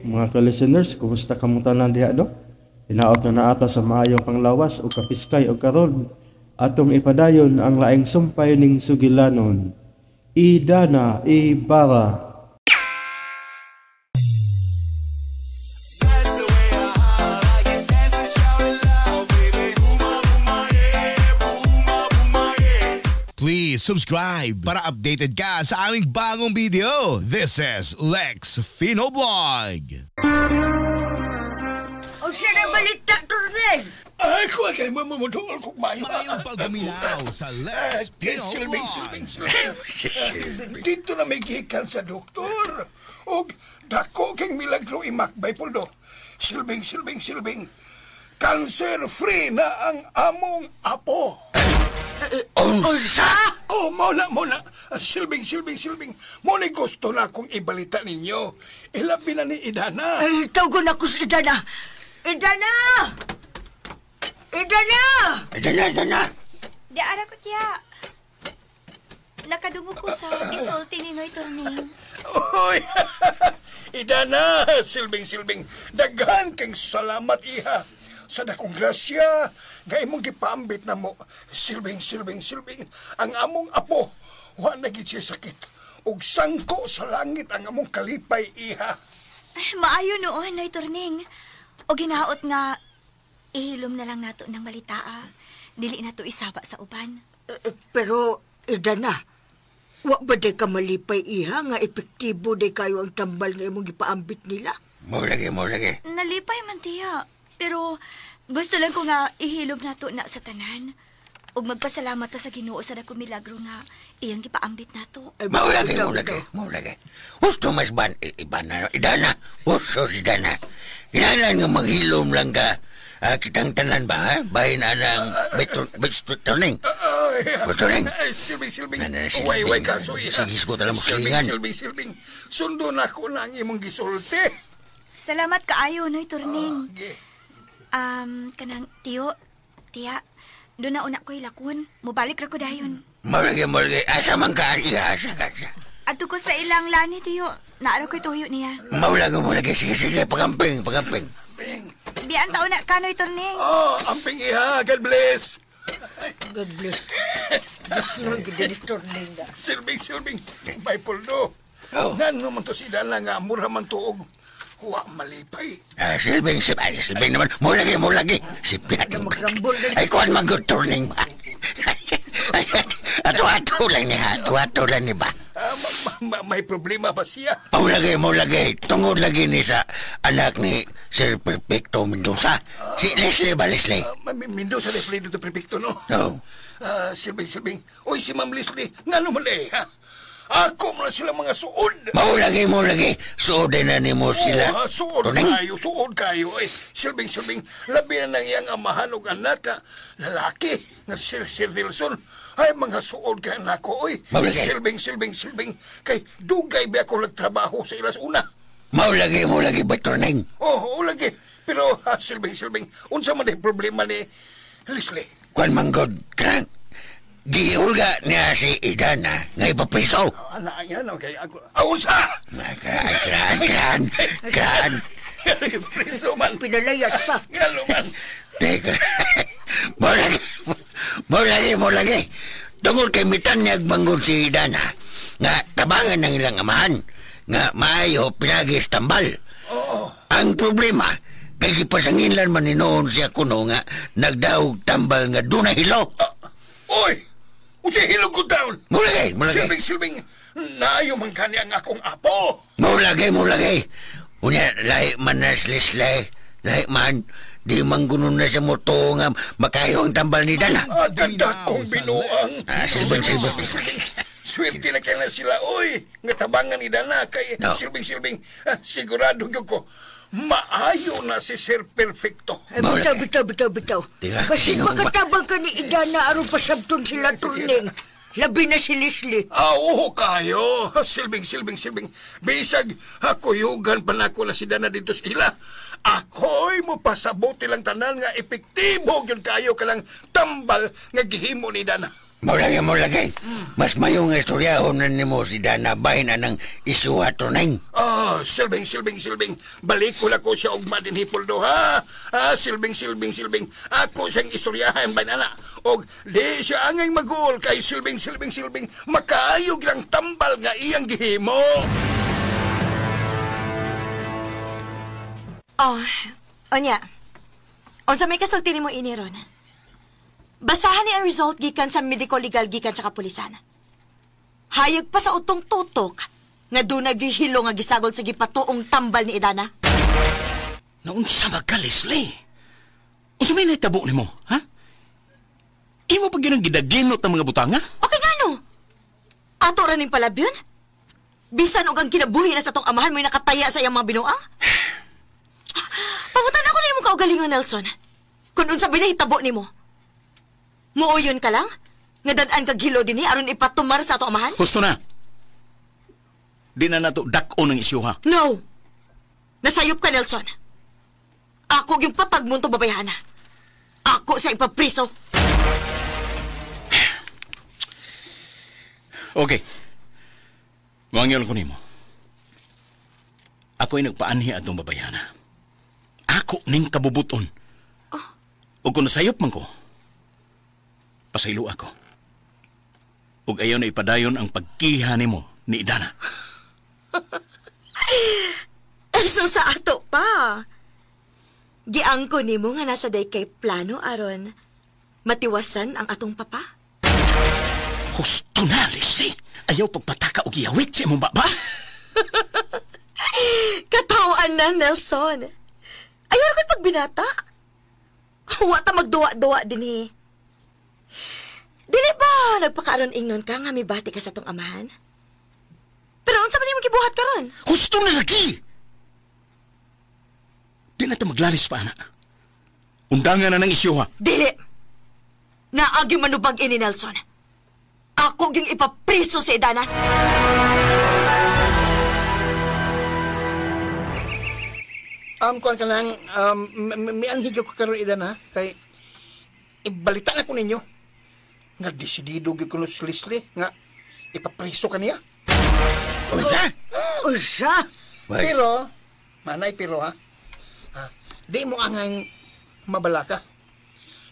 mga ka-listeners, kumusta kamong tanan diha do? Hinaot na naata sa maayong panglawas o kapiskay o karon atong ipadayon ang laing sumpay ning sugilanon. Idana Ibarra. Please subscribe para updated ka sa aming bagong video. This is Lex Fino Vlog. O siya na balita, Tornel! Ay, kuha kayo mamamudol kong mayo. Mayong pagduminaw sa Lex Pino Silbing, Vlog. Silbing, silbing. Dito na may gikan sa doktor. Og dako kang milagro imakbay, Poldo. Silbing, silbing, silbing. Cancer free na ang among apo. Unsa? Oh, muna, muna. Silbing, silbing, silbing. Muna gusto na akong ibalita ninyo. Ilabi na ni Idana. Ay, tawagon ako sa Idana! Idana! Idana! Dana, dana. Diara ko tiya. Nakadungog ko sa isulti ni Noy Torning. Uy! Idana, silbing, silbing. Daghan kang salamat, iha. Sa dakong grasya, nga imong gipaambit na mo. Silbing, silbing, silbing. Ang among apo, wa na gid siya sakit. Ug sangko sa langit ang among kalipay, iha. Ay, maayo noon, Noy Torning. O ginaot nga, ihilom na lang nato ng balitaa. Dili na to isaba sa uban. Pero, Idana, wa ba day ka malipay, iha, nga epektibo day kayo ang tambal nga imong gipaambit nila? Mo lagi, mo lagi. Nalipay man tiya. Pero gusto lang ko nga ihilom nato na sa tanan. Ug magpasalamat ta sa Ginoo sa dakong milagro nga iyang gipaambit nato. Ay, Mo lagi, bitaw, mo lagi, bitaw. mo lagi. Gusto mas ban, ibana, idana. Gusto si Dana. Kinahanglan nga maghilom lang ka. Kitang tanan ba, ha? Bahin anang betuning. Ay, Betuning. ay, silbing, silbing. Na, na, silbing. Way, way kaso, iha. Sige, isgot alam mo, Silbing, silingan. silbing, silbing. Sundo na ko na ang imong gisulti. Salamat kaayo, Noy Torning. Sige. Kanang tiyo, tiya, doon na una ko'y lakon. Mubalik ra ko dayon. Mo lagi, mo lagi. Asa man ka, iha, asa ka. Asa. Adto ko sa ilang lani, tiyo. Naaraw ko'y tuyo niya. Mo lagi, mo lagi. Sige, sige, pagamping, pagamping. Bing. Bian taon na ka, Noy Torning. Oh, amping iha. God bless. God bless. Diyos nun, gid ni Tornel na. Silbing, silbing. Bay, Poldo. Oh. Ngano man to si Dana nga mura man tuog. Wa malipay. Silbing, silbing, ay, silbing naman. Mo lagi, mo lagi. Sipiat. Magrambol na. Ay, kuhan man good turning ba? Ato-ato lang niya, ato-ato lang ni ba? May problema ba siya? Mo lagi, mo lagi. Tungod lagi ni sa anak ni Sir Perfecto Mendoza. Si Leslie ba, Leslie? Mendoza na play dito Perfecto, no? No. Silbing, silbing. Uy, si Ma'am Leslie, ngano man eh, ha? Ako man sila mga suod. Mo lagi, mo lagi. Suod na ni mo sila. Oh, suod Tuning. kayo, suod kayo. Ay, silbing, silbing. Labi na nang iyang amahan og anak, ha? Lalaki, nga si Sir Wilson. Ay, mga suod kayo nako, oy. Mao lagi. Silbing, silbing, silbing. Kay dugay ba ako nagtrabaho sa ilas una? Mo lagi, mo lagi, ba, Tuning? Oh, oo lagi. Pero, ha, silbing, silbing. Unsa man ang problema ni Leslie? Kuan man god, kanang giulga niya si Idana nga ipapiso. Ana yan, okay. Ako, unsa? Kraan, kraan, kraan, kraan. Preso man. Pinalayas pa. Ngano man. Teka, mo lagi, mo lagi, mo lagi. Tungod kay mitan niya agbanggod si Idana, nga tabangan ng ilang amahan, nga maayo pinagis tambal. Oo. Ang problema, kay gipasanginlan man ni noon siya kuno nga nagdaog tambal nga dunay hilo. Oy! Usa hilo ko down! Mo lagi, mo lagi. Silbing, silbing. Naayo man kani ang akong apo. Mo lagi, mo lagi. Unya, lahi man na slisle, lahi man, di man gunon na sa moto nga makayo ang tambal ni Dana. Ganda kong binuang. Silbing, silbing. Swerte na kaya na sila, oy! Nga tabangan ni Dana kay No. silbing, silbing. Sigurado gyud ko, maayo na si Sir Perfecto. Ay, bitaw, bitaw, bitaw, bitaw. Teka, Kasi sino ba? makatabang ka ni Idana aron pasabton sila, Torneng. Labi na si Leslie. Oo kayo. Silbing, silbing, silbing. Bisag, kuyugan pa na ako na si Dana dito sa ila. Ako'y mo pasabuti lang tanan nga epektibo gyud kayo kalang tambal nga gihimo ni Dana. Mao lagi. Mas mayo nga istoryahon na nimo si Dana bahin anang isuha Torning. Oh, silbing. Balik ko ko siya ugma din Poldo, ha? Ah, silbing. Ako siyang istoryahan ba na. Og di siya angay magul kay silbing. Makaayog lang tambal nga iyang gihimo. Oh, onya. Unsa may kasulti nimo ini ron? Basahan ni ang result gikan sa medical legal gikan sa kapulisan. Hayag pa sa utong tutok nga doon naghihilo nga gisagol sa gipatuong tambal ni Idana. Naunsa ba ka, Leslie? Unsa may nahitabo nimo, ha? Imo pa gyud ang gidaginot ang mga butanga? Okay nga no. Ato ra ning palabyon? Bisan og ang kinabuhi na sa tong amahan mo'y nakataya sa iyang mga binuang? Pangutan ako na imong kaugalingon, Nelson. Kung unsa binahitabo nimo. Muuyon ka lang? Nga dad-an kag hilo dinhi aron ipatumar sa ato amahan? Husto na. Di na nato dak-on ang isyuha. No. Nasayop ka, Nelson. Ako yung patag mo itong babayhana. Ako siya ipapriso. Okay. Mangyol ko nimo. Ako'y nagpaanhi atong babayhana. Ako ning kabubuton. Oh. O kung nasayop man ko, pasaylo ako. Ug ayaw na ipadayon ang pagkiha nimo ni Idana. So sa ato pa. Giangko nimo nga nasa day kay plano aron matiwasan ang atong papa. Husto na, Leslie. Ayaw pagpataka og iyawit sa imong baba. Katawan na, Nelson. Ayaw ko pagbinata. Wa ta magduwa-duwa dinhi. Dili ba nagpakaaron ingnon ka nga mibati ka sa tong amahan? Pero unsa man imong gibuhat karon? Husto na lagi. Di na ta maglalis pa, ana. Undangan na ng isyuha. Dili. Naagi manubag ini, Nelson. Ako ging ipapriso si Idana. Kuan ka lang, mianhig ko karon Idana, kay ibalita na ko ninyo. Nga desidido gyud kuno si Leslie nga ipapriso ka niya. Unsa? Unsa? Pero, manay pero ha. Di mo angay mabalaka.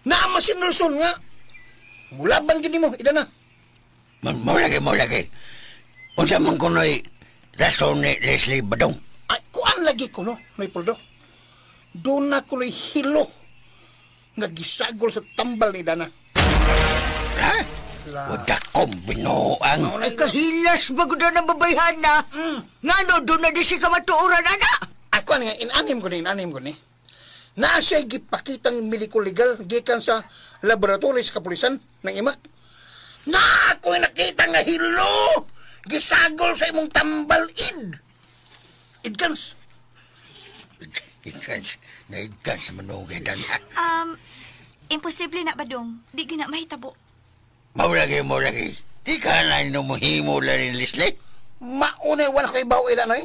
Naama si Nelson nga. Mulaban gid nimo, Idana. Mao lagi. Unsa man kunoy rason ni Leslie Badong? Ay, kuan lagi ko no, Noy Poldo. Doon na kunoy hilo nga gisagol sa tambal ni Idana. Ha? Wada kong binuang. Ay, kahilas bago na ng babayhana. Nga no, doon na di si kamatuoran, ana. Ako nga, inanim ko ni. Nasa gipakitang medical legal gikan sa laboratory sa kapulisan ng imak. Na ako'y nakita nga hilo! Gisagol sa imong tambal, id! Idkans! Idkans. Naidkans manugay Dana. Imposible na ba, Dong? Di gina mahitabo. Mao lagi. Di ka na numuhimo lang ni Leslie. Maunay, wala ko ibaw ila, noy.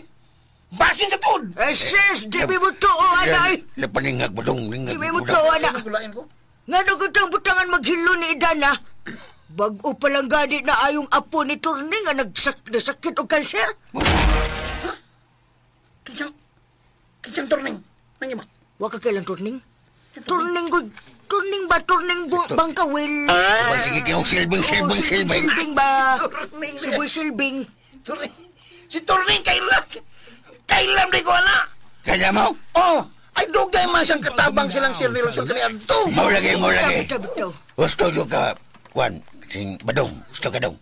Basin sa tuod! Eh, sis, di mo tuo, anay! Lapaningag ba, Dong? Di mo tuo, ana. Nga no kitang butangan maghilo ni Idana. Bago palang gani na ayong apo ni Turning nga nasakit o kanser. Ha? Kinsang Turning? Nang iba? Wa ka kailang Turning? Turning ko... Turning ba? Turning bangkawil? Sige kayong silbing. Silbing ba? Turning. Silbing. Turning. Si Turning kailan? Kailan di ko ana? Kailan mo? Oh! Ay dugay man siyang katabang silang Sir Nelson kaniadto. Mao lagi. Gusto jo ka, Juan, sing Badong, gusto ka dong.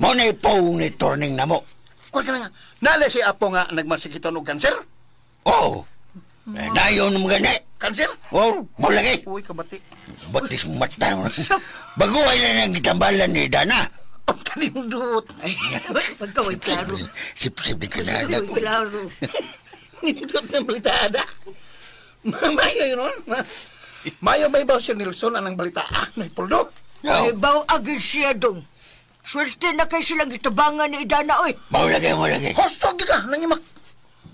Mao na ipaw ni Turning na mo. Kuwan ka na nga. Nala si Apo nga nagmasikiton og kanser? Oo. Nayon mo gani. Kanser? Oo, mao lagi. Uy, kabati. Batis mata. Baguhay na nang gitambalan ni Dana. Ang kanindot. Pagkaway klaro. Sip-sip di ka na. Klaro. Nindot na balitada. Mayo yun nun. Mayo may baw si Nelson anang balitaan. Nay Poldo. Ay, baw agad siya dong. Swerte na kay silang gitabangan ni Idana, oy. Mao lagi. Hostog ka, nangimak.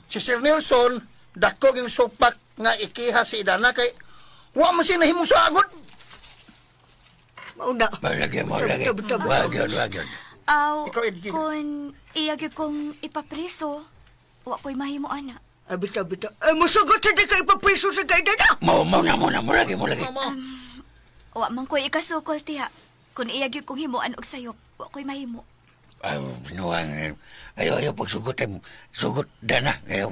Si Sir Nelson, dako yung supak nga ikiha si Idana kay wa man siya nahimong sa agod. Mauna. Malagi, malagi. Wag yun, wag yun. Aw, Ikaw, Edgin. kung iya gyud kong ipapriso, wa ko'y mahimo ana. Ay, bitaw, bitaw. Ay, musugot sa di ka ipapriso sa kay Idana. Mo, mo na, mo na, mo lagi, mo lagi. Wa man ko'y ikasukol tiha. Kung iya gyud kong himuan og sayop, wa ko'y mahimo. Ay, binuang. Ayaw, ayaw, pagsugot. Ay, sugot, Dana. Ayaw,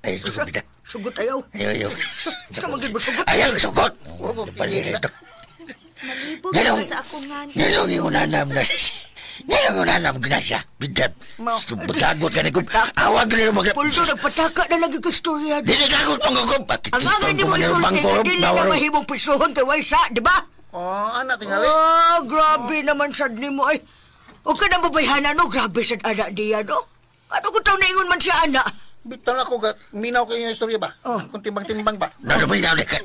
ayaw, sugot, bita. Sugot ayaw. Ayaw, ayaw. Sa magiging sugot. Ayaw, sugot. Palir ito. Malibog Ganun. ka sa akong ngan. Ngayon yung unanam na Ngayon yung unanam na siya. Bidap. Pagkagot ka na kung awag na yung mga... Puldo, nagpataka na lagi kag storya. Dili gagot pang gugup. Bakit Ang angay ni mo isulti, nga dili na mahimong prisuhon kay Waysa, di ba? Oh, ana tingali. Oh, grabe naman sad nimo ay. O ka na mabayhana no, grabe sad ana diya no. Ano ko taw naingon man siya ana? Bitaw na ako ga minaw kayo yung istorya ba? Oh. Kung timbang-timbang ba? Naluminaw na ka.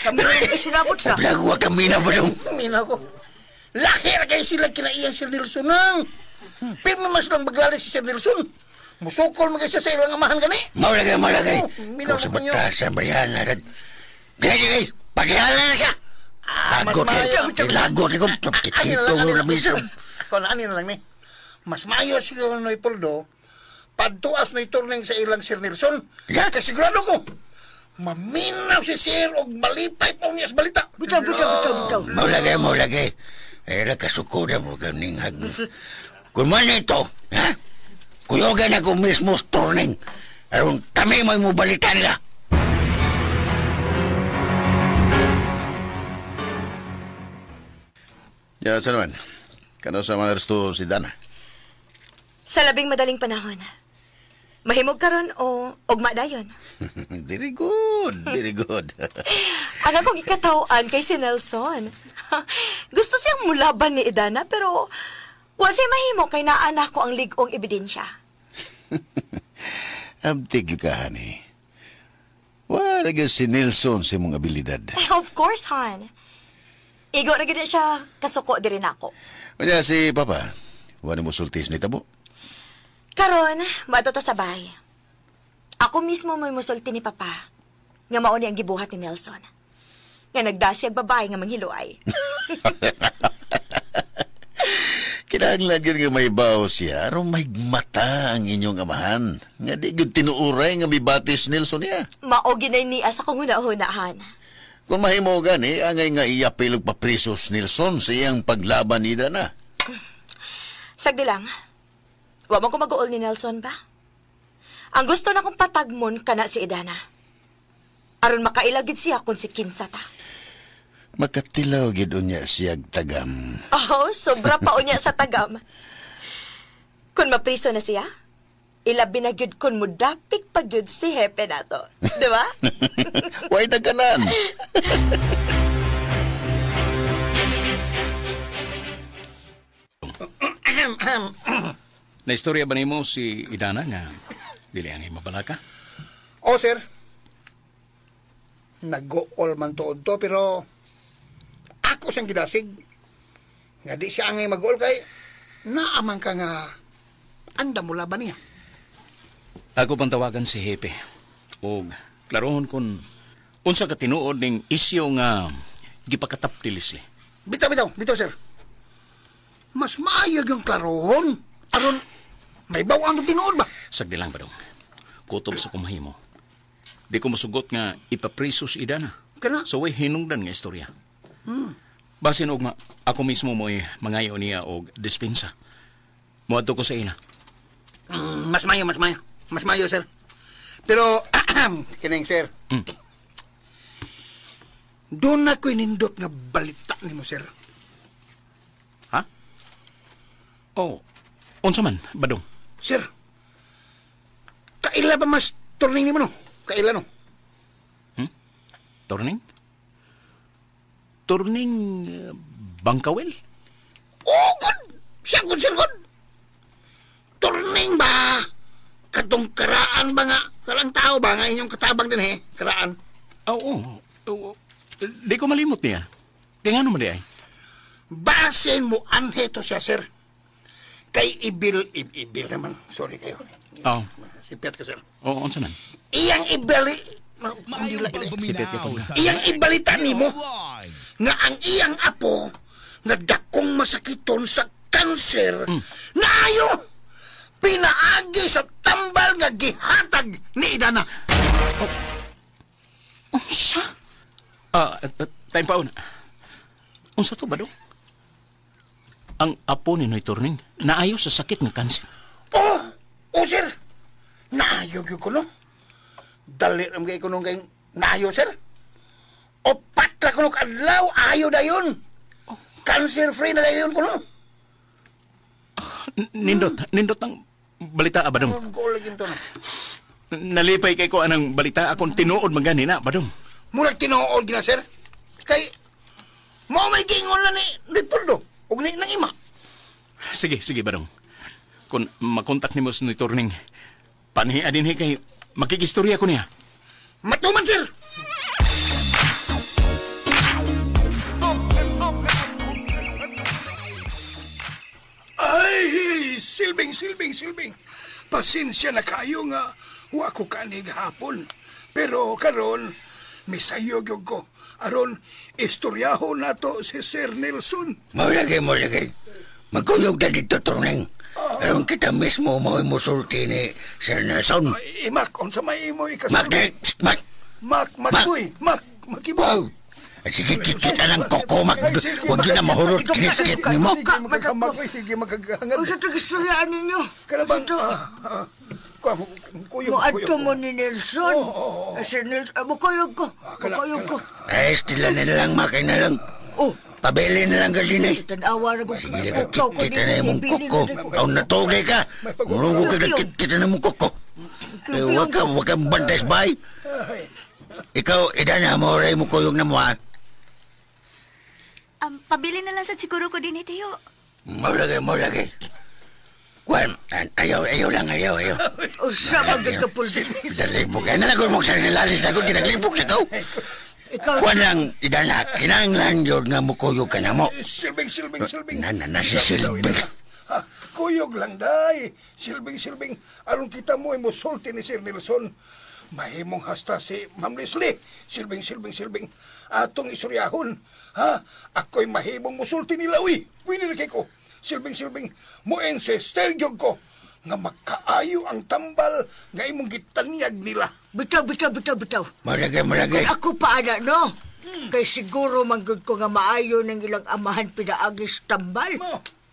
Kami sinabot sa. Nagwa kami na ba nung... Minaw ko. Lahi ra kayo sila kinaiyan Sir Nelson nang. Pirmi mas lang maglali si Sir Nelson. Musukol man kayo siya sa ilang amahan gani. Maulagay, maulagay. Oh, minaw Kung sa na po niyo. batasan, bayhana. Gaya, gaya. Paghihala na siya. Lagot mas kayo. maayo. Lagot ko. Ani na Kikito lang, ko ani na na minsan. Kung ani na lang ni. Mas maayo siguro no Poldo, padtuas na iturning sa ilang Sir Nelson. Ya. Kasi sigurado ko, maminaw si Sir og malipay pa niya sa balita. Bitaw, bitaw, bitaw, bitaw. Maulagay, maulagay. Eh, nakasuko na mo ganing hag. Kung man ito, ha? Kuyogan ako mismo sa turning. Aron kami may mubalitan nila. Ya, sa naman. Kano sa mga resto si Dana? Sa labing madaling panahon. Mahimog karon o ugma dayon. Very good, very good. Ang akong gikatawan kay si Nelson. Gusto siyang mulaban ni Idana pero wa siya mahimo kay naa ko ang lig-ong ebidensya. Abtig ka, honey. Wala gyud si Nelson sa imong abilidad. Of course, hon. Igo ra gid siya kasuko diri nako. Unya si Papa, wala mo sultis ni tabo. Karon, maadto ta sa bahay. Ako mismo may musulti ni Papa nga mao ni ang gibuhat ni Nelson. Nga nagdasi ang babae nga manghiluay. Kinahanglan gyud nga may bawo siya aron mahigmata ang inyong amahan. Nga di gyud tinuuray nga mibatis Nelson niya. Mao ginay niya sa kong huna-hunahan. Kung mahimo gani, angay nga iyapil og paprisos Nelson sa iyang paglaban ni Dana. Sagdi lang. Wa mo ko mag-uol ni Nelson ba? Ang gusto na kong patagmon kana si Idana. Aron makaila gid siya kung si Kinsa ta. Makatilaw gid unya siyag tagam. Oh, sobra pa unya sa tagam. Kung mapriso na siya, ilabi na gyud kun mudapik pa gyud si hepe nato. Di ba? Way daganan. Na istorya ba nimo si Idana nga dili ang mabalaka? Oh, sir. Nag-go-all man tuod to, pero ako siyang gidasig. Nga di siya angay mag-all kay naaman ka nga anda mo laban niya. Ako pang tawagan si Hepe. Og klarohon kun unsa ka tinuod ning isyu nga gipakatap ni Leslie. Bitaw, bitaw, bitaw, sir. Mas maayo yung klarohon. Aron, may bawang ang tinuod ba? Sagdi lang ba dong? Kutob sa kumahimo. Di ko musugot nga ipapriso si Idana. Kana? So way hinungdan nga istorya. Basin og ako mismo mo'y mangayo niya og dispensa. Muadto ko sa ila. Mas mayo, mas mayo. Mas mayo, sir. Pero, kining, sir. Doon na ko'y nindot nga balita ni mo, sir. Ha? Oh, unsa man, Badong? Sir, kaila ba mas turning ni mo, no? Kaila, no? Turning? Turning Bangkawel? Oh, good! Siya, good, sir, good! Turning ba? Katong karaan ba nga? Karang tao ba nga inyong katabang din, eh? Karaan. Oo. Oh, oh. Di ko malimot niya. Kaya nga naman di ay. Basin mo anhe to siya, sir. Kay ibil, ibil naman. Sorry kayo. Oo. Sipiat ka, sir. Oo, unsa man. Iyang ibali... Maayong Si Pete pagpaminaw Ponga. sa Iyang ibalita nimo. Nga ang iyang apo nga dakong masakiton sa kanser naayo pinaagi sa tambal nga gihatag ni Idana. Unsa? Time paon. Unsa to ba do? Ang apo ni Noy Turning naayo sa sakit nga kanser. Oh, sir. Naayo gyud ko no. Dali ra gyud ko nung kay naayo sir. Opat ra kuno kadlaw ayo dayon. Cancer free na dayon kuno. Nindot ang balita badong. Go lagi to no. Nalipay kay ko anang balita akong tinuod man gani na badong. Murag tinuod gina sir. Kay mao may giingon na ni Poldo ug ni nang ima. Sige badong. Kung makontak nimo si Noy Turning, panhiya dinhi kay makikistorya ko niya. Matuman sir. Ay, silbing. Pasensya na kayo nga wa ko kanig hapon. Pero karon misayo gyud ko. Aron istoryahon nato si Sir Nelson. Mao lagi. Magkuyog ta dito, Turning. Aron kita mismo mao'y musulti ni Sir Nelson. Ay, Mak, unsa may imo ikasulti? Mak, Mak, Mak, Mak, Makiboy. Wow. Sige, kit-kit anang koko, Mak. Huwag yun na mahurot, kit-kit ni mo. Sige, magkagangad. Unsa to gistoryaan ninyo? Kanabang, kuyog, Moadto mo ni Nelson. Sir Nelson, mukuyog ko. Mukuyog ko. Ay, stila na lang, Mak, ay na lang. Oh, Pabili na lang ka din eh. tanawa na ko. Sige ka, kit-kit na imong koko. Taon na tugay ka. Murugo ka na kit-kit na imong koko. Eh, wag kang bantay sa bahay. Ikaw, Idana, mo rin mo kuyog na mo, ha? Pabili na lang sa siguro ko din, Tiyo. Mo lagi. Kwan, ayaw. Unsa man gyud ka, Poldo? Dalibok. Ay, nalagod mo sa nilalis na ko, ginaglibok na ko. Ikaw, Kwan lang, Idana, kinanglan yun nga mukuyog ka na mo. Silbing. Na, si Silbing. Kuyog lang, day. Silbing. Aron kita mo, musulti ni Sir Nelson. Mahimong hasta si Ma'am Leslie. Silbing. Atong isuryahon. Ha? Ako'y mahimong musulti nila, uy. Pwede na kay ko. Silbing. Mo ancestor gyud ko nga makaayo ang tambal nga imong gitanyag nila. Bitaw. Malagay. Kung ako pa, ana, no? Kay siguro manggod ko nga maayo ng ilang amahan pinaagi sa tambal.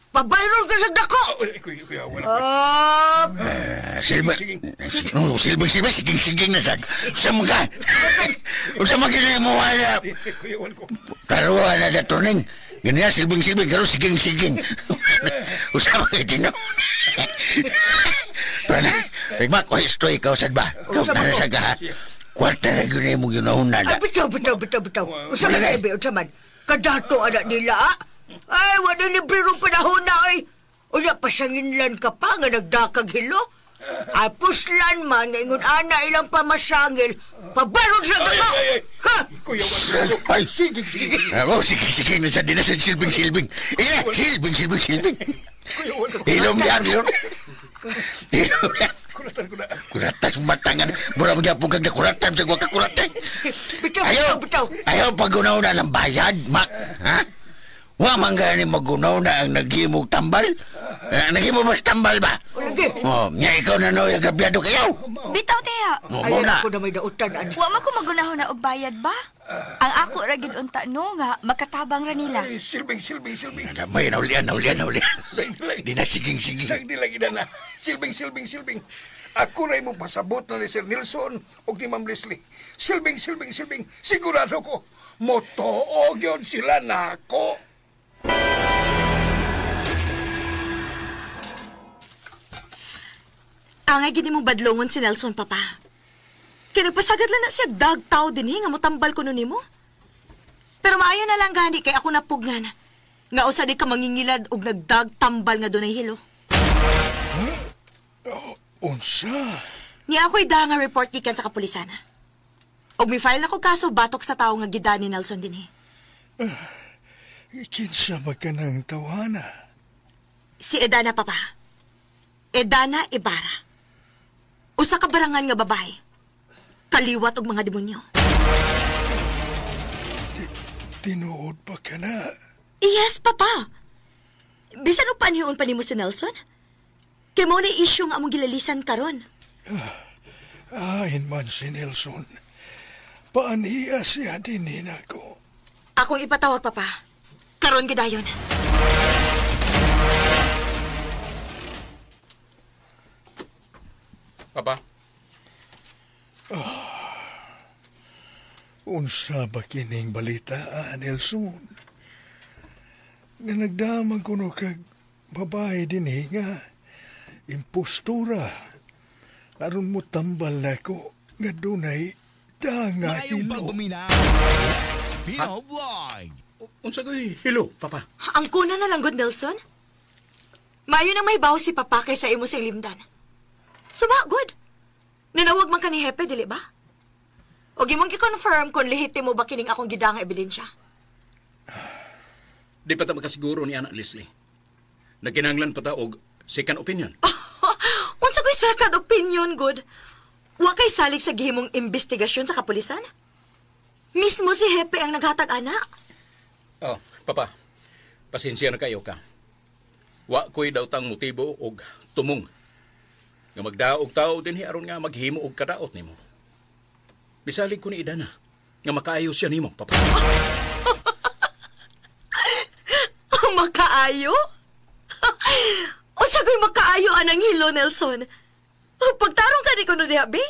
Pabayron ka sa dako! Kuya, wala. Silbing, siging na sad. Usama ka! Usama ka na mo wala. Karuan na datuning. Ganyan, silbing, karo siging. Usama ka tino. Pana, Mak, oh, isto ikaw sad ba? Ikaw na sa ka, ha? Kwarta na yun yung ginahon na. Ay, bitaw. Usama ka, ibe, usama. Kadato, anak nila, ah. Ay, wala libre rong panahon na, ay. Unya, pasanginlan ka pa nga nagdakag hilo. Ay, puslan man, ingon ana ilang pamasangil. Pabarog sa dako! Ha? Kuya, ay, sige. Oh, sige, nasa din na sa silbing. Ila, silbing. Ilom yan, ilom. Kuratan ko na. Kuratan sa matangan. Mura mo gyapon kag nakuratan sa wa ka kuratan. Bitaw. Ayaw paggunaw na ng bayad, Mak. Ha? Wa man gani magunaw na ang naghimog tambal. Naghimo ba sa tambal ba? Lagi. Oh, nya ikaw na no, agrabyado kayo. Bitaw, Tiyo. Mo na. Ayaw ko na may dautan, ani. Wa man ko magunahon na og bayad ba? Ang ako ra gid unta no nga makatabang ra nila. Ay, silbing. May naulian. Di na siging. Sang di lagi na. Silbing. Ako ray mo pasabot na ni Sir Nelson o ni Ma'am Leslie. Silbing. Sigurado ko, motoo yun sila nako. Angay gini mong badlongon si Nelson, Papa. Kaya nagpasagad lang na siya dagtaw din nga motambal ko nun nimo. Pero maayo na lang gani kay ako napugnan. Nga usa di ka mangingilad og nagdagtambal nga dunay hilo. Unsa? Niya ako'y da nga report gikan sa kapulisan. Og mi file ako kaso batok sa tawo nga gida ni Nelson dinhi. Kinsa ba ka ng tawhana? Si Edana, Papa. Edana Ibarra. Usa ka barangan nga babae. Kaliwat og mga demonyo. Tinuod ba ka na? Yes, Papa. Bisan o panhiyon pa nimo si Nelson? Kay mao ni issue nga among gilalisan karon. Ahin man si Nelson. Paanhiya siya din ako. Akong ipatawag, Papa. Karon gidayon. Papa? Unsa ba kining balita, Nelson? Nga nagdamag kuno kag babae din nga impostura. Aron mo tambal na ko nga dunay danga hilo. Pino Vlog. Unsa ko'y hilo, Papa? Ang kuna na lang, good Nelson. Maayo nang may baho si Papa kaysa imo sa ilimdan. Suba, good. Nanawag man ka ni Hepe, dili ba? O gimong gi-confirm kung lehitimo ba kining akong gidanga ebidensya. Di pa ta makasiguro ni Ana Leslie. Nagkinahanglan pa ta og second opinion. Unsa ko'y second opinion, good? Wa kay salig sa gihimong investigasyon sa kapulisan? Mismo si Hepe ang naghatag, ana. Oh, Papa. Pasensya na kayo ka. Wa ko'y daw tang motibo og tumong. Nga magdaog tao dinhi aron nga maghimo og kadaot nimo. Bisalig ko ni Idana nga makaayo siya nimo, Papa. Makaayo? Unsa ko'y makaayo anang hilo, Nelson? Pagtarong ka ni kuno diha, be?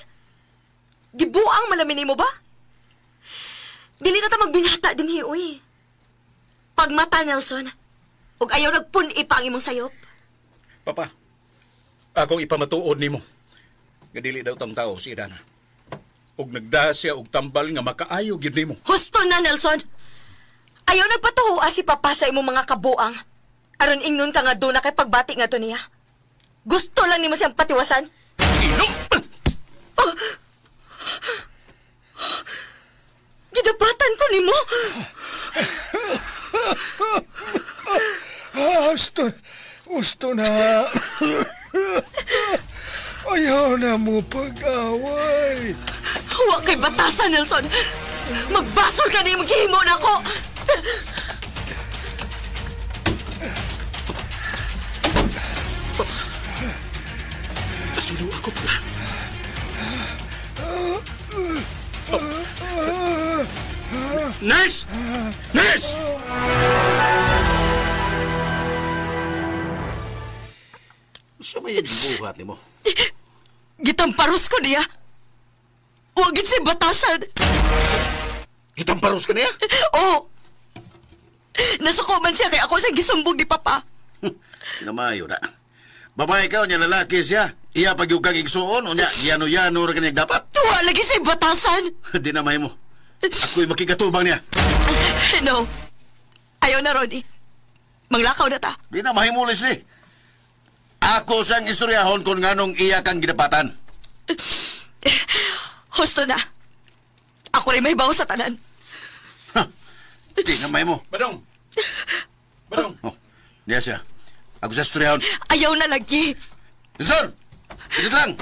Gibuang malamin nimo ba? Dili na ta magbinata dinhi, uy. Pagmata, Nelson, ug ayaw nagpun-i pa ang imong sayop. Papa, akong ipamatuod nimo nga dili daw tang tao si Idana. Ug nagda siya og tambal nga makaayo gyud nimo. Husto na, Nelson. Ayaw nagpatuhua si Papa sa imong mga kabuang. Aron ingnon ka nga doon na kay pagbati nga to niya. Gusto lang nimo siyang patiwasan. Ilo! Oh! Gidapatan ko nimo. Gusto na. Ayaw na mo pag-away. Huwag kay batasan, Nelson. Magbasol ka na yung maghihimo na ako. Pasilo ako pala. Oh. Nurse! Nurse! Sa may buhat nimo? Gitamparos ko niya. Huwag si batasan. Gitamparos ka niya? Oo. Nasuko man siya kay ako sa gisumbog ni Papa. Sinamayo na. Babae ka o niya lalaki siya. Iya pag yung kang igsuon o niya yano-yano ra kanyang dapat. Tuwa lagi si batasan. Di na mahimo. Ako'y makigatubang niya. No. Ayaw na, Ronnie. Manglakaw na ta. Di na mahimo, Leslie. Ako siyang istoryahon kung nganong iya kang gidapatan. Husto na. Ako rin may bawo sa tanan. Ha, di na mahimo. Badong! Badong! Oh, niya siya. Ako sa istoryahon. Ayaw na lagi. Nelson! Dito lang!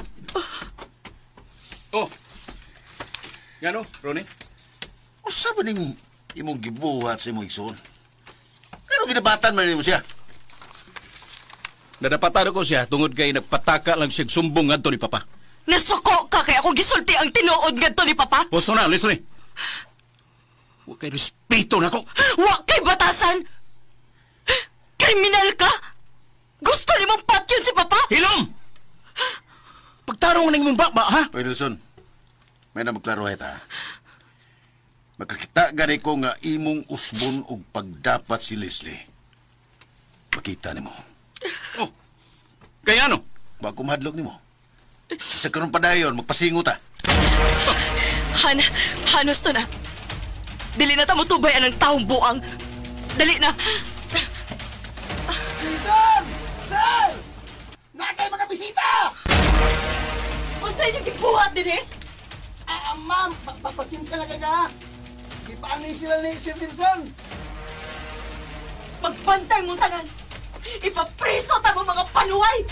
Oh. Ngano, Ronnie? Usa ba ning imong gibuhat sa imong igsoon? Pero gidapatan man nimo siya. Nadapatan ko siya tungod kay nagpataka lang siya sumbong ngadto ni Papa. Nasuko ka kay ako gisulti ang tinuod ngadto ni Papa. Husto na, Leslie. Wa kay respeto nako. Wa kay batasan. Kriminal ka. Gusto nimong patyon si Papa? Hilom! Pagtarong ning mong baba, ha? Oy, Nelson. May na magklaro ha. Makakita gani ko nga imong usbon og pagdapat si Leslie. Makita nimo. Oh. Kaya ano? Wa ko mahadlok nimo. Sa karon padayon magpasingo ta. Han, hanos to na. Dili na ta motubay anang taong buang. Dali na. Sir! Sir! Nakay mga bisita! Unsa inyong gibuhat dinhi? Ma'am, papasensya na kayo ha. Gipaanay sila ni Sir Wilson. Magbantay mong tanan. Ipapreso ta mo mga panuway.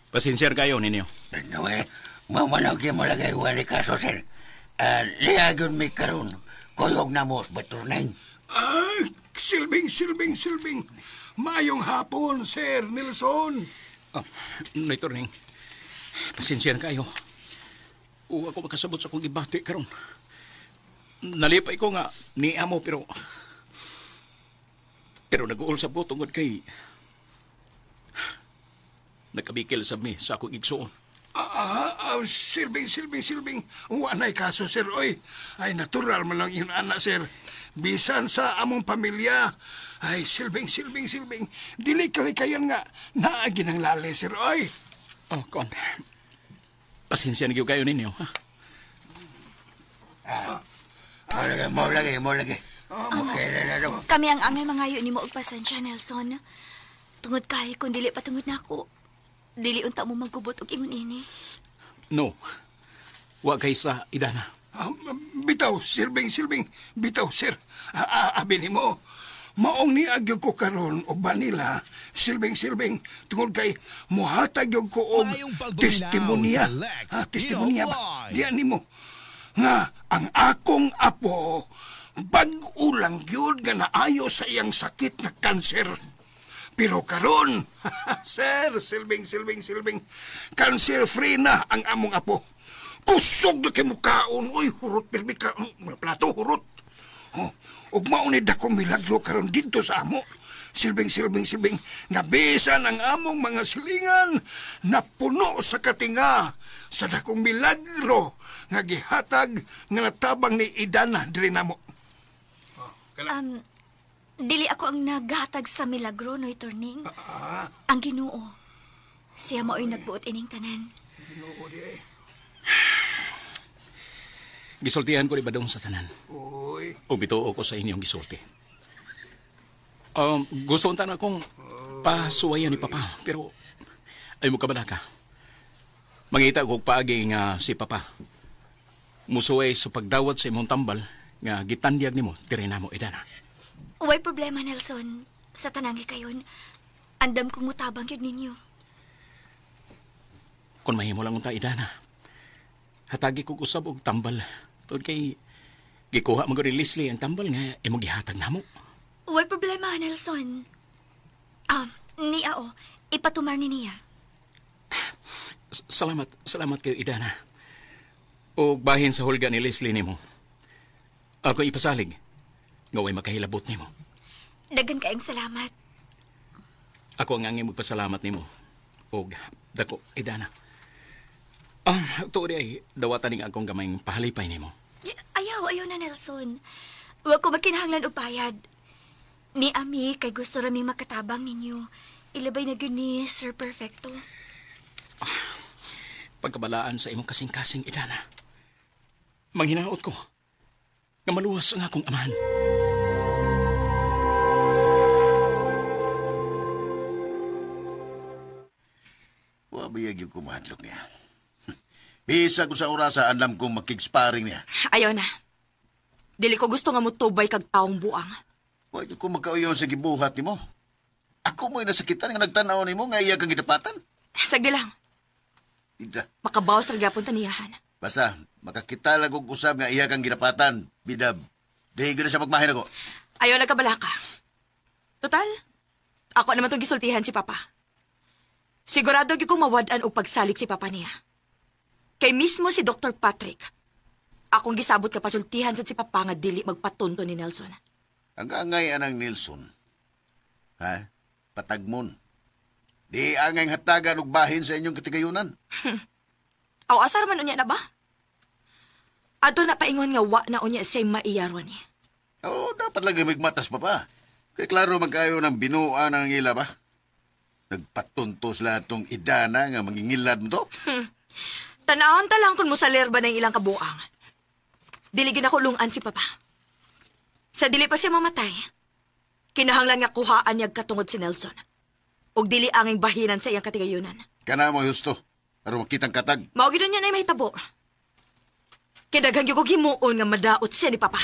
Pasensya kayo ninyo. Ano eh? Mamanag mo lagay wali kaso, sir. Lihagon mi karon. Kuyog na mo, Baturning. Ay, silbing, silbing, silbing. Maayong hapon, Sir Nelson. Oh, Noy Turning, pasensya na kayo. O ako makasabot sa akong gibati karon. Nalipay ko nga ni amo pero nag-uol sa ko tungod kay nakabikil sa mi sa akong igsuon. Silbing, silbing, silbing. Wanay kaso, sir. Oy, ay natural man lang yun, anak, sir. Bisan sa among pamilya. Ay, silbing, silbing, silbing. Dili kalikayan nga naagi ng lali, sir. Oy. Oh, kon. Pasensya na kayo ninyo, ha? Mo lagi. Okay na lang. Kami ang angay mangayo ni mo og pasensya, Nelson. Tungod kay kung dili pa tungod nako. Dili unta mo magkubot og ingon ini. No. Wa kay sa Idana. Bitaw, silbing, silbing. Bitaw, sir. Abi nimo. Maong niagyo ko karon og banila, silbing, silbing, tungod kay muhatag gyud ko og testimonya. Testimonya ba? Diyan nimo. Nga ang akong apo bag-o lang gyud nga naayo sa iyang sakit nga kanser. Pero karon, sir, silbing, silbing, silbing, cancer free na ang among apo. Kusog na kay mukaon, uy, hurot pirmi ka, plato hurot. Oh, ug mao ni dakong milagro karon didto sa amo. Silbing, silbing, silbing, nga bisan ang among mga silingan na puno sa katinga sa dakong milagro nga gihatag nga natabang ni Idana diri namo. Oh, dili ako ang naghatag sa milagro, Noy Turning. Ang Ginoo. Siya mao'y nagbuot ining tanan. Ginoo di eh. Gisultihan ko ni Badong sa tanan. Uy. O bituo ko sa inyong gisulti. Gusto unta na akong pasuwayan ni Papa, pero ay mo kabalaka. Mangita ko paagi nga si Papa. Musuway sa pagdawat sa imong tambal nga gitandyag nimo diri namo Idana. Way problema, Nelson. Sa tanangi kayon, andam kong mutabang yun ninyo. Kung mahimo lang unta, Idana, hatagi kog usab og tambal. Tungod kay gikuha man gud ni Leslie ang tambal nga imong gihatag namo. Way problema, Nelson. Niya o, ipatumar ni niya. Salamat, salamat kayo, Idana. O bahin sa hulga ni Leslie nimo. Ako ipasalig. Nga way makahilabot nimo. Daghan kaayong salamat. Ako ang angay magpasalamat nimo. Og dako, Idana. Tuod ay dawatan ning akong gamayng pahalipay nimo. Ayaw, ayaw na, Nelson. Wa ko magkinahanglan og bayad. Ni ami kay gusto raming makatabang ninyo. Ilabay na gyud ni Sir Perfecto. Pagkabalaan sa imong kasing-kasing, Idana. Manghinaot ko nga maluwas ang akong amahan. Wa biyag yung kumahadlok niya. Bisa ko sa orasa, alam kong makig-sparring niya. Ayaw na. Dili ko gusto nga mutubay kag taong buang. Wa ko makauyon sa gibuhat nimo. Ako mo'y nasakitan nga nagtanaw nimo nga iya kang gidapatan. Sagdi lang. Ida. Makabawas ra gyapon taniyahan. Basta, makakita lang kong usab nga iya kang gidapatan. Bidab, dahil na siya magmahin ako. Ayaw na kabalaka. Total, ako naman itong gisultihan si Papa. Sigurado gyud kong mawad-an og pagsalig si Papa niya. Kay mismo si Dr. Patrick, akong gisabot ka pasultihan sa si Papa nga dili magpatunto ni Nelson. Ang angay anang Nelson, ha? Patagmon. Di angay hatagan og bahin sa inyong katigayunan. Aw, asar man unya na ba? Ato na paingon nga wa na unya siya'y maiyaron. Oo, dapat lang magmatas pa pa. Kaya klaro man kayo ng binuan ang ila ba? Nagpatunto sila itong Idana nga mangingilad mo to. Tanahon ta lang kung musaler ba ng ilang kabuang. Dili gid ako lungan si Papa. Sa dili pa siya mamatay, kinahanglan nga kuhaan niya katungod si Nelson. Ug dili anging bahinan sa iyang katigayunan. Kana mo husto, aron makitang katag. Mao gid niya na mahitabo. Kay daghan gyud kog himuon nga madaot siya ni Papa.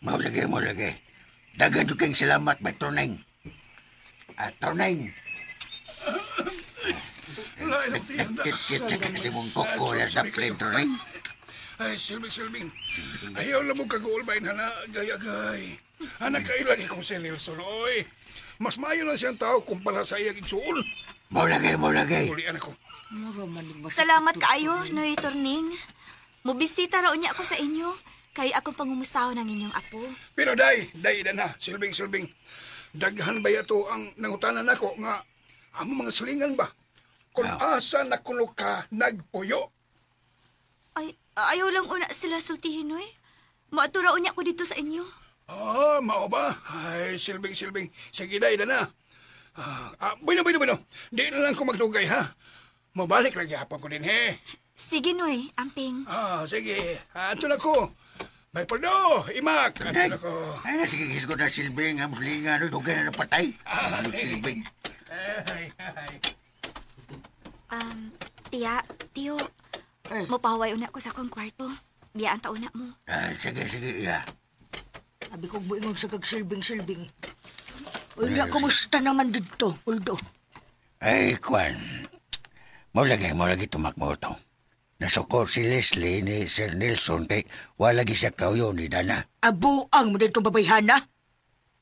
Mao lagi, mao lagi. Daghan jud kayong salamat, Metro Neng. Torneng. Lain ang tiyanda. Kit-kit sa kasi mong koko na sa plane, Torneng. Ay, silbing-silbing. Ayaw na mong kaguol ba hana, agay-agay. Anak, kailan kong si Nelson, oy. Mas maayo na siyang tao kumpara sa iyang igsuon. Maulagay, maulagay. Ulian ako. Salamat kaayo, Noy Torning. Mubisita raw niya ako sa inyo. Kay akong pangumustaho ng inyong apo. Pero day, day na, silbing-silbing. Daghan ba yato ang nangutanan ako nga amo mga silingan ba? Kung asa na kuno ka nagpuyo. Ay, ayaw lang una sila sultihin, Noy. Maatura unya ko dito sa inyo. Ah, mao ba? Ay, silbing-silbing. Sige, day na. Bueno, bueno, bueno. Di na lang ko magdugay, ha? Mabalik lagi hapon ko din, he. Sige, Noy. Amping. Ah, sige. Anto na ko. May poldo, imak. Anto na ko. Ay, na sige, gisgot na silbing. Ang muslingan, no? Dugay na napatay. Silbing. Ay, ay. Tiya, tiyo. Mupahaway una ko sa akong kwarto. Biyaan ta una mo. Sige, sige, iya. Sabi kong buingog sa kagsilbing-silbing. Uy, kumusta naman dito, Puldo? Ay, Kwan. Maulagay tumakmo ito. Nasukor si Leslie ni Sir Nelson kay wala siya kauyo ni Dana. Abuang mo dito babayhana?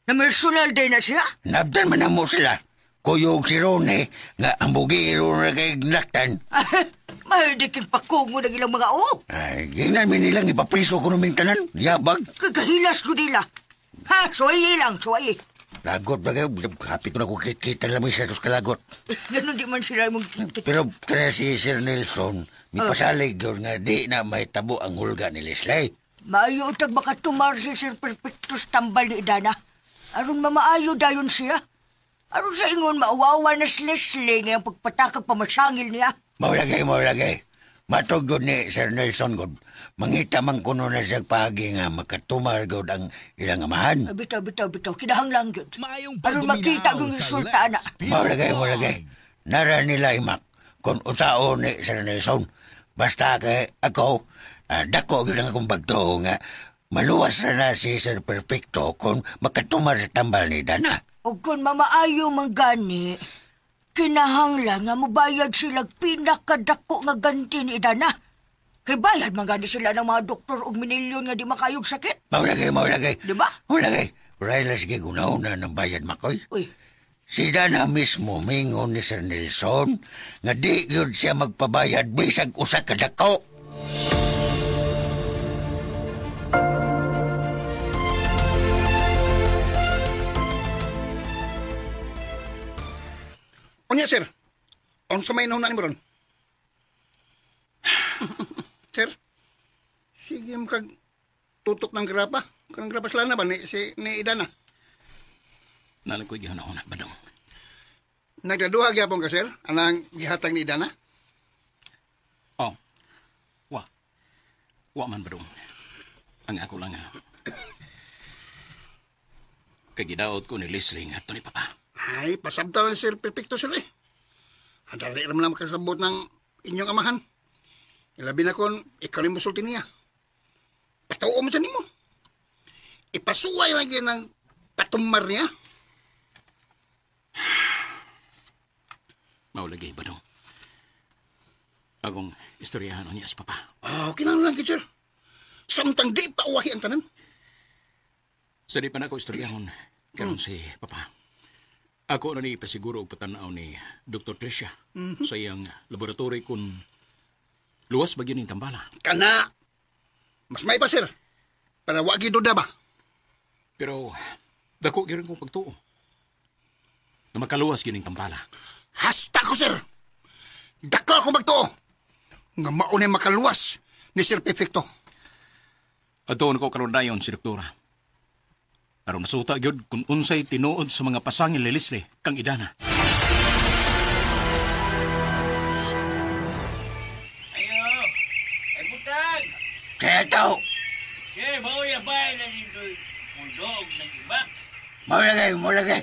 Na-personal din na siya? Nabdan man na mo sila. Kuyog si Ronnie nga ang bugiro na kay naktan. Mahidiking pakong mo ng ilang mga o. Ay, ginan mi nilang ipapriso ko numing tanan. Yabag. Kagahilas ko nila. Ha, suwayi lang, suwayi. Lagot ba kayo? Hapit ko na kung kita lang may sa kalagot. Ganun di man sila mong kikit. Pero kaya si Sir Nelson, may pasalig yun nga di na may tabo ang hulga ni Leslie. Maayo utag makatumar si Sir Perfectus tambal ni Idana. Aron mamaayo dayon siya. Aron sa ingon mauwawa na si Leslie ngayong pagpatakag pamasangil niya. Maulagay, maulagay. Matog doon ni Sir Nelson God. Mangita man kuno na siya pagi nga makatumar God ang ilang amahan. Bitaw, bitaw, bitaw. Kinahanglan gyud. Maayong Aron makita kong resulta na. Maulagay, maulagay. Nara nila imak kung usaon ni Sir Nelson. Basta kay ako, dako gyud ang akong bagto nga maluwas na si Sir Perfecto kung makatumar sa tambal ni Dana. O kung mamaayo man gani, kinahanglan nga mobayad sila pinakadako nga ganti ni Dana. Kay bayad man gani sila ng mga doktor og minilyon nga di makayog sakit. Maulagay, maulagay. Di ba? Maulagay. Pero sige, gunaw na ng bayad makoy. Uy. Si Dana mismo mingon ni Sir Nelson nga di yun siya magpabayad bisag usa ka dako. Unya, sir. Unsa may nahuna ni mo ron? Sir, sige mo kag tutok ng grapa. Kanang grapa sila na ba ni, si, ni Idana? Nalang ko'y gihuna-huna ba dong? Nagdaduha gyapon ka, sir? Anang gihatag ni Idana? Oh, wa. Wa man ba dong? Ang ako lang ha. Kagidaot ko ni Leslie nga ito ni Papa. Ay, pasabta lang sir, perfecto sir eh. Dali raman lang makasabot ng inyong amahan. Ilabi na kon, ikaw ni musulti niya. Patuo mo siya nimo. Ipasuway lagi ng patumar niya. Maulagay ba dong? Akong istoryahan niya sa Papa. Ah, okay na lang, sir. Samtang di pa uwahi ang tanan. Sa di pa na ako istoryahon karon si Papa. Ako na ni ipasiguro og patanaw ni Dr. Tricia sa iyang laboratory kung luwas ba gyud ning tambala. Kana! Mas may pa, sir. Para wagi duda ba? Pero dako gyud kong pagtuo na makaluwas gyud ning tambala. Hasta ko, sir! Dako ako magtuo! Nga maunay makaluwas ni Sir Perfecto. Adtoon ko karon dayon si Doktora. Aron masuta gyud kung unsay tinuod sa mga pasangil ni Leslie kang Idana. Ayo! Ay butag! Kaya tao! Sige, mauya ba na dito muldog ng ibak? Maulagay, maulagay.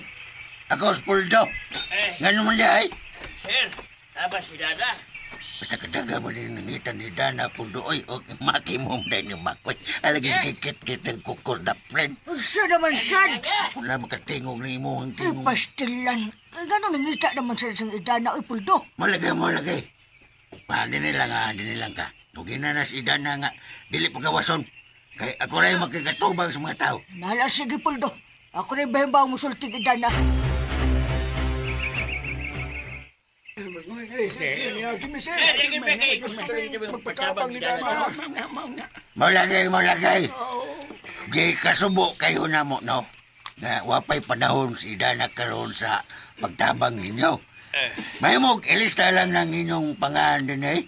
Ako sa puldo. Eh. Nga naman niya ay. Sir, tama si Dada. Basta kadaga mo din nangita ni Dana Puldo, oy. O, maki mo mo ni Makoy. Alagis kikit-kit ang kukor na friend. Unsa naman sad? Wala makatingog ni imo ang Ay, tingog. pastilan. Kay gano'n nangita naman sa isang Idana, oy, Puldo. Malagay, malagay. Pa, dini lang ha, dini lang ka. Tugin na si Idana nga, dili pagawason. Kay ako rin makikatubang sa mga tao. Nala, sige, Puldo. Ako rin ba yung musulting Idana? Magpatabang ni Dana. Malagay, malagay. Di kasubo kayo na mo, no? Nga wapay panahon si Idana karon sa pagtabang ninyo. Mahimog, ilista lang ng inyong pangalan din eh.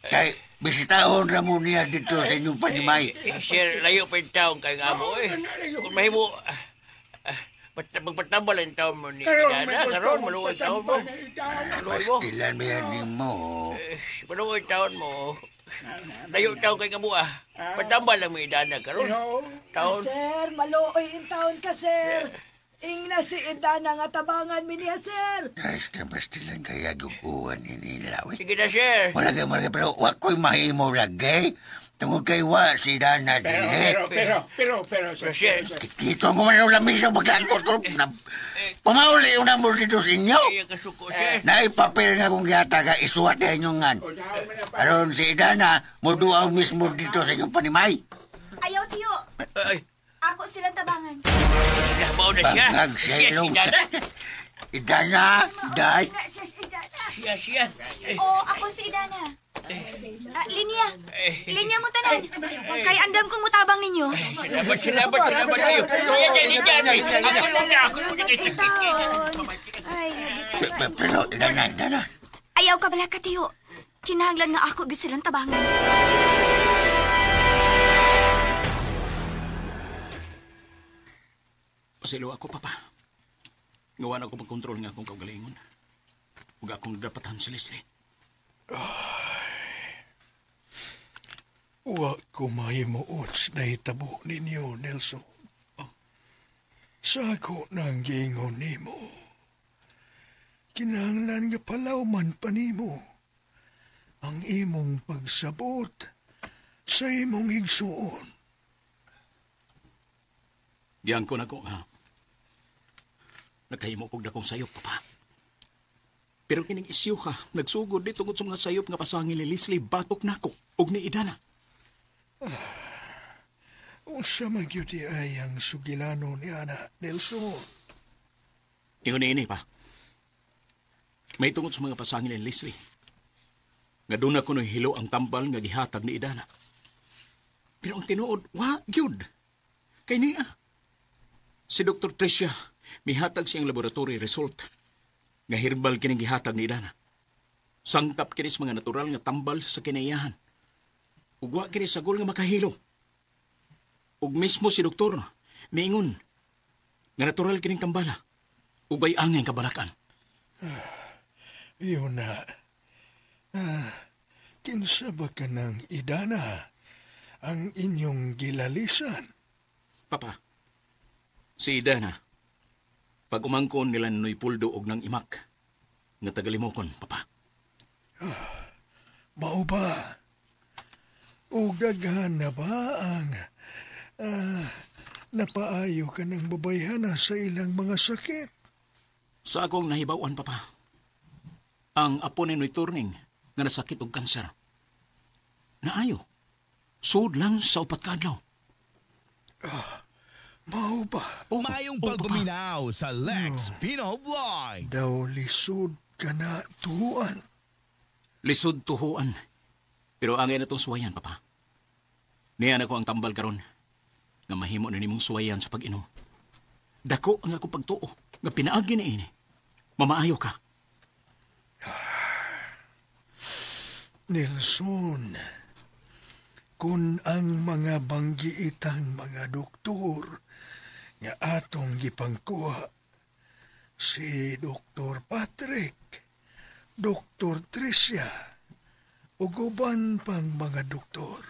Kay bisitahon ra mo niya dito sa inyong panimay. Sir, layo pa yung taong kay nga mo eh. Kung mahimo, magpatambal ang taon mo ni Karon, may Idana. gusto Karon, maluoy taon mo. magpatambal ni Idana. Maluoy mo. Pastilan ba yan nimo? Maluoy taon mo. Layo taon kay nga mo ah. Patambal lang mo Idana karon. Taon. Sir, maluoy in taon ka, sir. Ingna si Idana nga tabangan mi niya, sir. Basta pastilan kaya guguan ni nila. Uy. Sige na, sir. Malagay, malagay, pero wa ko'y mahimo lagay. Tungod kay wa si Dana Pero, din eh. pero, pero, pero, pero, sir. Pero, sir. Kito ko man ang lamisa pagkangkot ko. Na, pamauli yung namor dito sa inyo. Iya kasuko, sir. Naipapil nga kung gihata ka, isuwat na inyong ngan. Aron si Idana, muduaw mismo dito sa inyong panimay. Ayaw, tiyo. Ay, Ako silang tabangan. mao na siya. Bangag sa Siya, si ilong. Idana. Idana, day. Na siya si Idana. Siya, siya. Eh, Oo, ako si Idana. Linya. Linya mo tanan. Kay andam kong mutabang ninyo. Salamat, salamat, salamat kayo. Kaya kay Idana. Ako muna, ako muna. In taon. Ay, nagito Pero Idana, Idana. Ayaw ka bala ka, tiyo. Kinahanglan nga ako gyud silang tabangan. Pasilo ako, Papa. Ngawa na ako pagkontrol nga akong kaugalingon. Ug akong dapatan si Leslie. Wa ko mahimuot sa nahitabo ninyo, Nelson. Sa ako nang giingon nimo. Kinahanglan nga palawman pa nimo ang imong pagsabot sa imong igsuon. Diyan ko na ko nga. Nakahimo kog dakong sayop, Papa. Pero kining isyu ha, nagsugod di tungod sa mga sayop nga pasangil ni Leslie batok nako ug ni Idana. Unsa man gyud ay ang sugilano ni Ana, Nelson? Ingon ni ini pa. May tungod sa mga pasangil ni Leslie. Nga doon ako hilo ang tambal nga gihatag ni Idana. Pero ang tinuod, wa gyud. Kay niya. Si Dr. Tricia, mihatag siyang laboratory result. Nga herbal kining gihatag ni Idana. Sangkap kini sa mga natural nga tambal sa kinaiyahan. Ug wa kini sagol nga makahilo. Ug mismo si doktor, miingon nga natural kining tambala. Ug bay angay kabalakan. Yun na. Kinsa ba ka ng Idana ang inyong gilalisan? Papa, si Idana, pag umangkon nila Noy Puldo og nang imak, nga tagalimokon, Papa. Mao ba? O daghan na ba ang napaayo ka ng babayhana sa ilang mga sakit? Sa akong nahibaw-an, Papa, ang apo ni Noy Turning nga nasakit og kanser. Naayo, sud lang sa upat ka adlaw. Mao ba? Oh, Maayong oh, Papa. pagpaminaw sa Lex Pino Vlog. Daw lisod ka na tuan. Lisod tuhuan. Pero angay na tong suwayan, Papa. Niya na ko ang tambal karon nga mahimo na nimong suwayan sa pag-inom. Dako ang ako pagtuo nga pinaagi ni ini. Mamaayo ka. Nelson, kung ang mga banggiitang mga doktor nga atong gipangkuha, si Dr. Patrick, Dr. Tricia, ug uban pang mga doktor,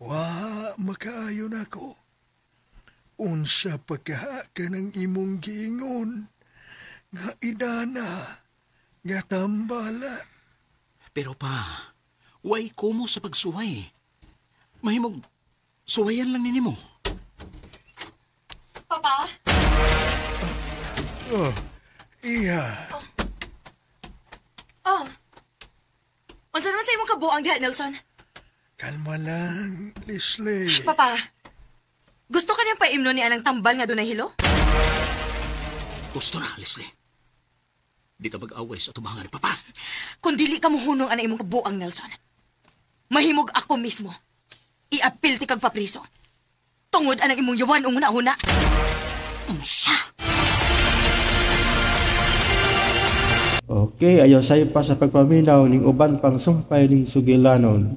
wa makaayo nako. Unsa pagkaha ka ng imong giingon nga Idana nga tambala. Pero pa, way kumo sa pagsuway. Mahimog, suwayan lang nini mo. Papa? Oh, iya. Oh. Unsa naman sa imong kabuang diha, Nelson? Kalma lang, Leslie. Papa, gusto ka niyang paimno ni anang tambal nga dunay hilo? Gusto na, Leslie. Di ta mag-away sa tubangan ni Papa. Kung dili ka mohunong ana imong kabuang, Nelson, mahimog ako mismo. Iapil ti kag papriso. Tungod anang imong yawan ung huna-huna. Unsa? Okay, ayaw say pa sa pagpaminaw ning uban pang sumpay ning sugilanon.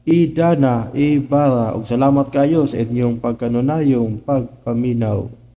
Idana, Ibarra, ug salamat kayo sa inyong pagkanunayong pagpaminaw.